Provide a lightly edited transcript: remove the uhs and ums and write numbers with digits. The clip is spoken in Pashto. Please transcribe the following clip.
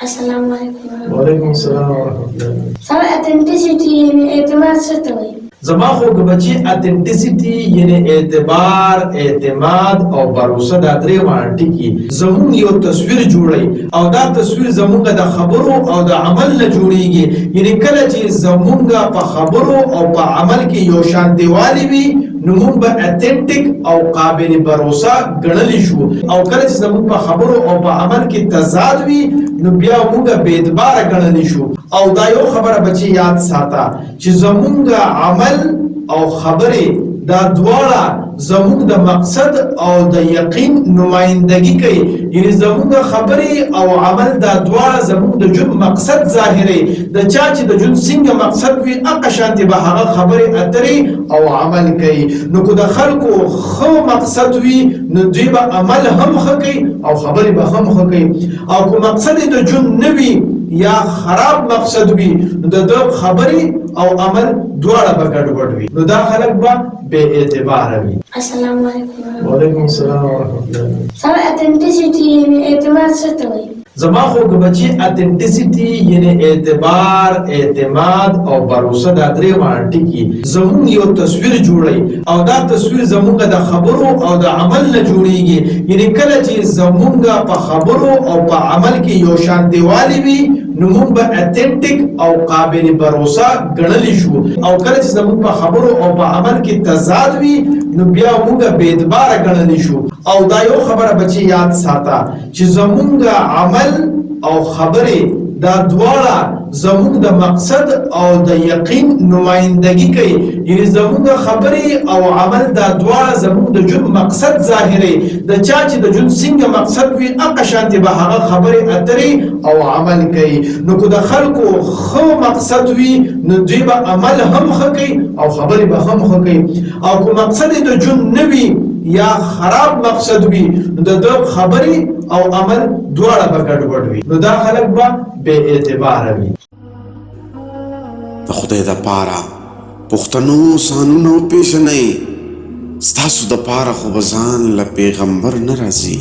السلام علیکم. وعلیکم السلام ورحمت الله. سر، authenticity یعنی اعتماد څه ته وایي؟ زما خو بچی، authenticity یعنی اعتبار، اعتماد او باور، دا درې واړه ټکي زموږ یو تصویر جوړي او دا تصویر زموږ د خبرو او د عمل نه جوړیږي. یعنی کله چې زموږ په خبرو او په عمل کې یو شانتیوالی وي، نو موږ به authentic او قابل باور ګڼلی شو، او کله چې زموږ په خبرو او په عمل کې تضاد وي، نو بیا موږ بې اعتباره ګڼلی شو. او دا یو خبره بچی یاد ساته چې زموږ عمل او خبرې دا دواړه زموږ د مقصد او د یقین نمایندګي کوي. یعنی زموږ خبرې او عمل دا دواړه زموږ د ژوند مقصد ظاهري. د چا چې د ژوند څنګه مقصد وي، هغه شانتې به هغه خبرې اترې او عمل کوي. نو که د خلکو ښه مقصد وي، نو دوی به عمل هم ښه کوي او خبرې به هم ښه کوي، او که مقصد یې د ژوند نه وي یا خراب مقصد وي، نو د ده خبرې او عمل دواړه به ګډوډ وي، نو دا خلک به بې اعتباره وي. السلام علیکم. وعلیکم السلام ورحمت الله. سر، authenticity یعنی اعتماد څه ته وایي؟ زما خو بچی، authenticity یعنی اعتبار، اعتماد او باور، دا درې واړه ټکي زموږ یو تصویر جوړي او دا تصویر زموږ د خبرو او د عمل نه جوړیږي. یعنی کله چې زموږ په خبرو او په عمل کې یو شانتیوالی وي، نو موږ به authentic او قابل باور ګڼلی شو، او کله چې زموږ په خبرو او په عمل کې تضاد وي، نو بیا موږ بې اعتباره ګڼلی شو. او دا یو خبره بچی یاد ساته چې زموږ عمل او خبرې دا دواړه زموږ د مقصد او د یقین نمایندګي کوي. یعنی زموږ خبرې او عمل دا دواړه زموږ د ژوند مقصد ظاهري. د چا چې د ژوند څنګه مقصد وي، هغه شانتې به هغه خبرې اترې او عمل کوي. نو که د خلکو ښه مقصد وي، نو دوی به عمل هم ښه کوي او خبرې به هم ښه کوي، او که مقصد یې د ژوند نه وي یا خراب مقصد وي، نو د ده خبرې او عمل دواړه به ګډوډ وي، نو دا خلک به بې اعتباره وي. د خدای د پاره پښتنو، ځانونه وپېژنئ. ستاسو د پاره خو به ځان له پیغمبر نه راځي.